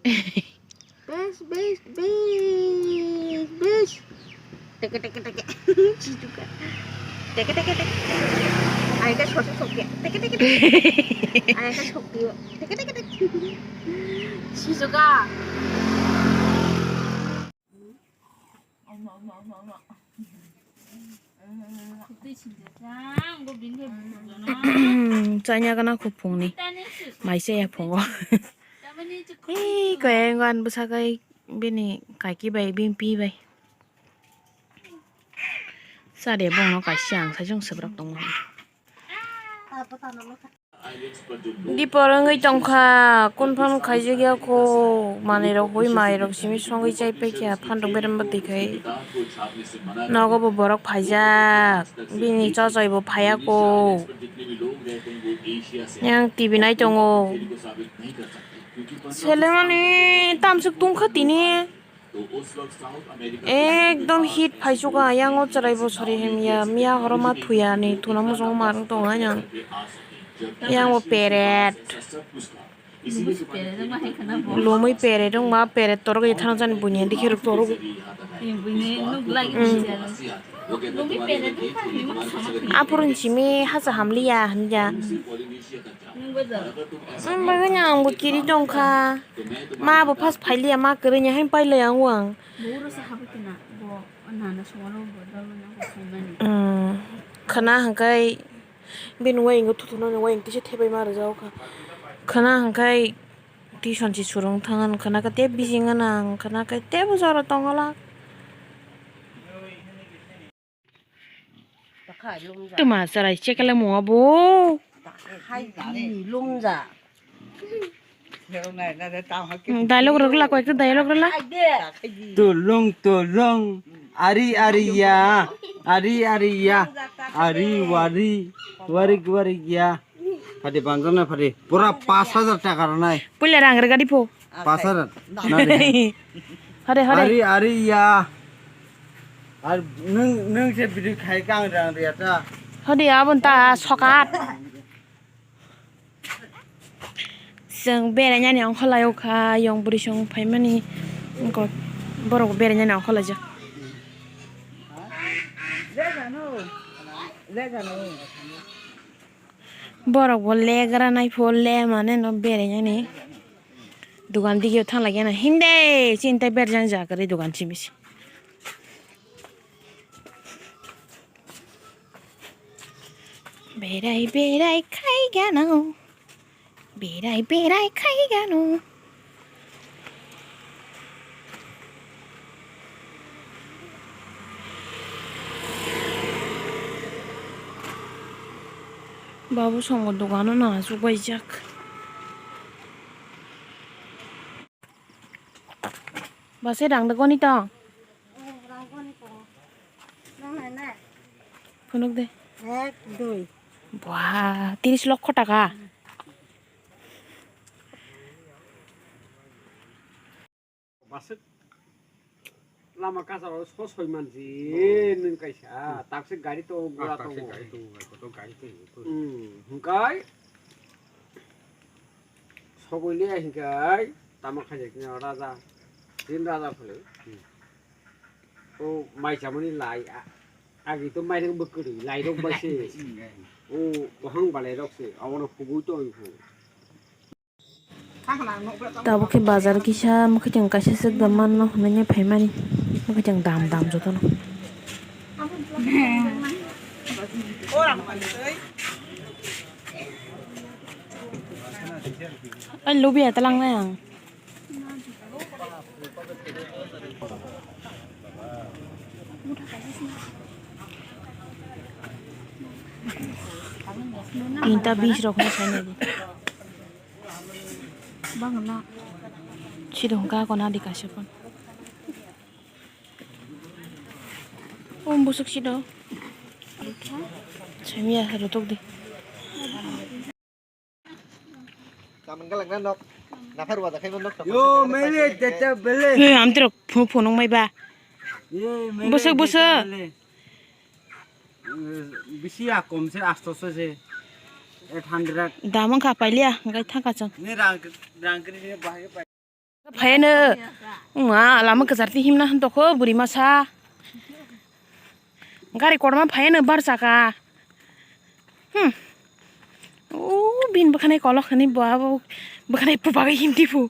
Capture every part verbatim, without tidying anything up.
Bes, bes, bes, bes. Teke, teke, teke. Chichuka. Teke, teke, teke. Aida sokti sokti. Teke, teke, teke. Aida sokti. Teke, teke, teke. Chichuka. Chanya gana kho phungni. Mai chaya phungo. Ei, kaya ngo an bwsa kai bini kaiki bai, bini pi bai. Sade bongno kaisa ang sajung sebrak tongo. Dipor wngwi tongkha, confirm khaijak ya kho, manwi rok hui mai rok simi songwi chai paikha, phan rok berem bwtwi khai. Nogo bo borok phaijak, bini chochoi bo phaiya kho. Yang T V nai tongo. Selemani tamsuk tungkha tini. Ekdom hit phaichukha, yang o chwrai bo sori himya, miya horo ma thuya ni thuna muchungo ma rwng tongo yang. Yang bo peret. Lomwi peret wngma peret torok ye thana jani buini dikhe rok torok. Aphuru simi hacha hamliya hamya. Bagwi ang bo kiri tongkha. Ma bo first phailiya, ma kwrwini haino pailai ang o ang. Khwna hwnkhe bini wayingo thuthuno ni waying tisa thepai ma rwjak kha. Khwna hwnkhe tuition si swrwng thang khwna khe tei bising nang khwna khe tei bo jora tongala. Tuma chwrai chekle mungabo. Hai lumja. Dialogue rwgwla, koyekta dialogue rwla. Tulung tulung, ari ari ya, ari ari ya, ari wari, wari wari ya. Phadi banjana phadi, pura pas hajar taka rwnai. Puila rang rwgadi pho. Pas hajar. Hare hare. Ari ari ya. Ar nwng nwng se bidi khai kang rang riya ta. Hadi abon ta sokat. Chwng berainani ongkhorlai o kha, yong bwrwi chwng phaimani wngkha, borok berainani ongkhorlaijak. Borok bo legra nai pho le mane no berainani. Dogan dige thang lagi na hinde chintai berjang ja kwrwi dogan simi se. Berai berai khai gano. Berai berai khai gano. Babu songo dogano na asuk bai jak. Bwsai rang da goni tong? Phunuk de. Ek, dui. Bua, tiris lokho taka. Bwswk lama kacharo so soi mansi nwng kaisa, takswk gari tongo, gura tongo. Hmm, hwnkhe sogwi liya hwnkhe tamo khaijak raja, din raja phale. O mai chamani lai, a-, agi to mairang bwkwrwi, lairok bai se. O, bohang balairok se, abono hugui tongwi phu. Tabuk khe bazar kisa, mwkhwtwng kaisa swk da manno hwnwi phaimani, mwkhwtwng dam dam jotono. Ani lubiya talangnai ang. Tinta bis rok no sai nai di. Bang na. Sida hwnkha kona di kaisa phone. Um busuk sido. Samiya rotok di. Yo, mele, tete, bele. He, amtiro phu-, phunuk mai ba. Ye, mele, bwswk, bwswk. Tete, bele. Eh, bisi ya kom se, asto se se. Eight hundred. Dam wngkha pailiya, hwnkhe thangkha chwng. Ni rang, rang kri ni bahai pai. Phaino, wngma lama kwchar twi himna hwn tokho bwrwi masa. Gari kotorma phaino bar chaka. Hmm. O bin bwkhanai kolok hwnwi bo abo bwkhanai pubagwi himdi phu.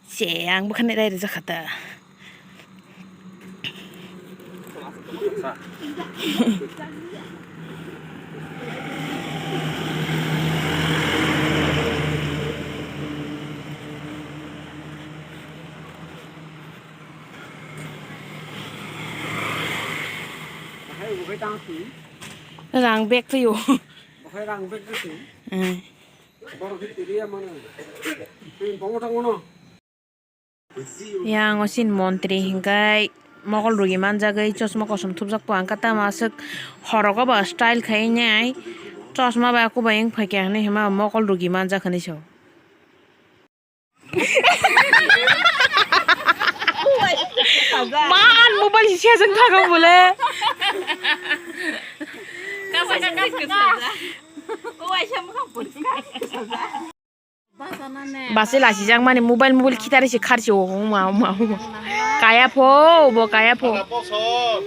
Se ang bwkhanai rai rwjak kha ta. Rang bag twi o. Rang bag twi. Eh. Borok khe tiri ya mano. Twi bongo thango no. Yang osin montri hingkai mokol rugi manjagwi chosma kosom thupjak po ang kata maswk horogo ba style khai nai chosma ba kubai wng phaikha hinwi hima mokol rugi manjak hinwi so. Man mobile si sejeng thagong bole. Kasa kasa kasa. O aisa mokha poriskar. Basi lasi jang mani mobile mobile khitari si kharsi o huma huma huma. Kaya pho bo kaya pho. Sara bosor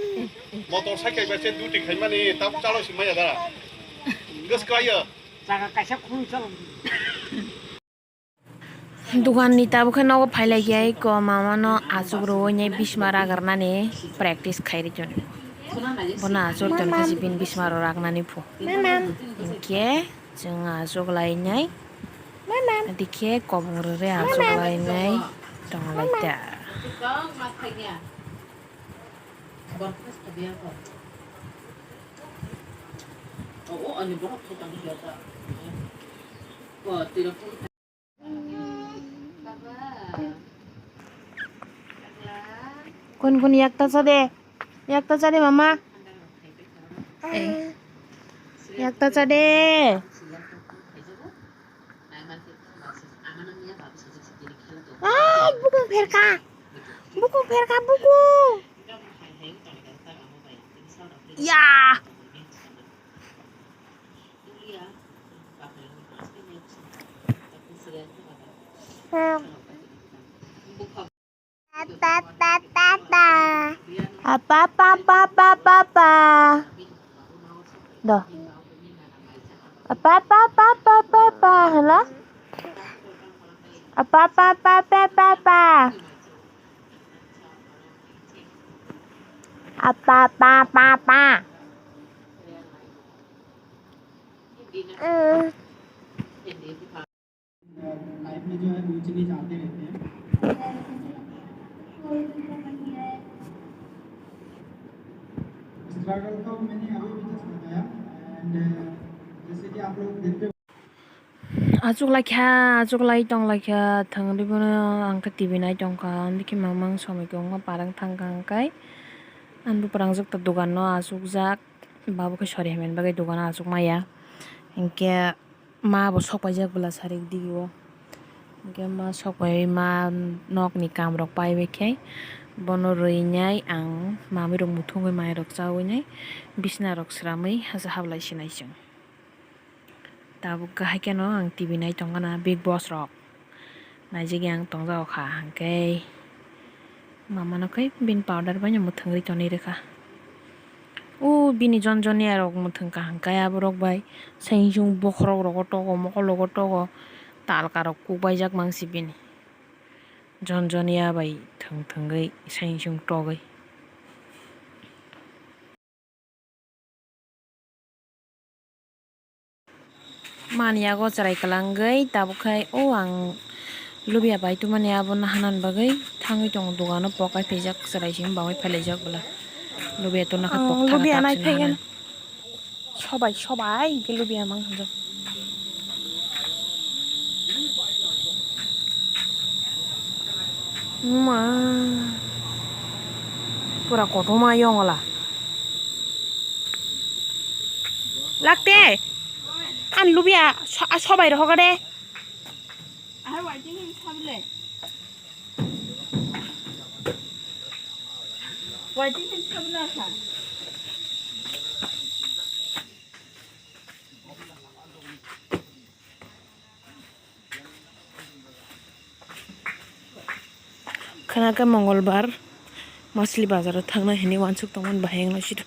motor cycle bai se duty khai mani tab chalo si maya da. Gas kaya. Jaga kaisa khuru chalo. Dugan ni tabuk khe nogo phailai khe ai ko mama no achuk rwui nai bisma ragar nani practice khai ri chwng. Bono achuk tong khe si bini bisma rok rak nani pho. Hinkhe chwng achuk lai nai. Adikhe kobong rwui achuk lai nai tong lai ta. Kun kun yakta cha de. Yakta cha de mama. Eh. Yakta cha de. Ah, bukung pherka. Bukung pherka bukung. Ya. Apa apa apa apa apa. Doh. Apa apa apa apa apa apa. Halo. Apa apa apa apa apa apa. Apa apa apa apa. Eh. Life में जो है वो चीज़ें जाते रहते हैं। स्ट्रगल तो मैंने अभी भी जस्ट बताया। एंड जैसे कि आप लोग देखते हो। Achuk lai kha, achuk lai tong lai kha, thang ri bono ang khe T V nai tong kha, ani khe mamang somoi kwbangma parang thang kha hwnkhe, ani bo parang jak ta dugan no achuk jak, babo khe sori hamya ni bagwi dugan o achuk maya, hinkhe. Ma bo sok paijak bwla sarik dio. Hwnkhe ma sok pai ma nokni kam rok pai bai khe bono rwinai ang mamui rok muthungwi mai rok chawi nai bisna rok swramwi hasa hablai sinai chwng. Tabuk kahai kheno ang T V nai tongkha na Big Boss rok. Naijagwi ang tongjak kha, hwnkhe mamano khe bini powder bai no mwthangwi tonwi rwkha. O bini jon jonia rok mwthang kaham khe aborok bai sainsung bokhorok rogo togo, mokol rogo togo, talka rok kuk baijak mangsi bini. Jon jonia bai thwng thwngwi sainsung togwi. Mani yago chwrai kwlangwi tabuk khai o ang lubia bai tumani abo nahanan bagwi thangwi tongo dogano pokai phaijak chwrai simi bagwi phailaijak bwla lubia tuna khe ang pokthana lubia tak nai sinani. Sobai sobai hwnkhe lubia mang hwnjak. Ma. Pura kotorma yong ola. Lakte. An lubia so-, a sobai rohoka de. Waiting room sabile. Waiting room sabile asa. Kana khe Mongolbar Masli bazaro thangna hinwi uansuk tongmani bahai wngna sidi.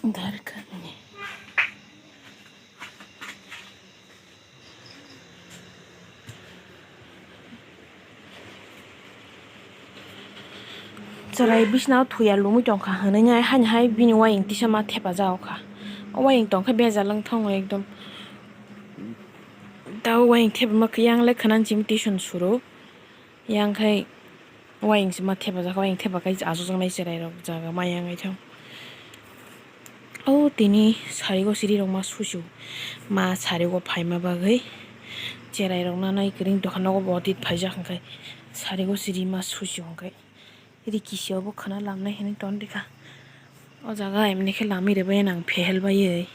Darkar ni. Chwrai bisna o thuya lumwi tongkha hwnwi nai haino hai bini uaying tisa ma thepajak kha. O uaying tongkhe bejal wng thongo ekdom. Tao uaying thepama khe yang le khna chim tuition suru. Yang khai uaying se ma thepajak, uaying thepa khai achujaknai chwrairok jaga ma yang ai thang. O tini sarigo sirirok ma susu, ma sarigo phaima bagwi chwrairok nanai kwrwng dokan nogo bo tit phaijak hwnkhai sarigo siri ma susu hwnkhai rikisi obo khna lamnai hinwi ton rikha. O jaga emni khe lamwi rwbai nang phehel baiwi.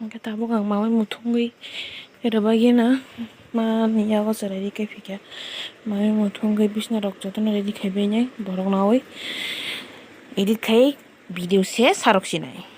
Hwnkhe tabuk ang mamai muthungwi rwbagina mani yago chwrai rikhe phikha. Mamai muthungwi bisna rok jotono ready khaibainai borok naui edit khai video se sarok sinai.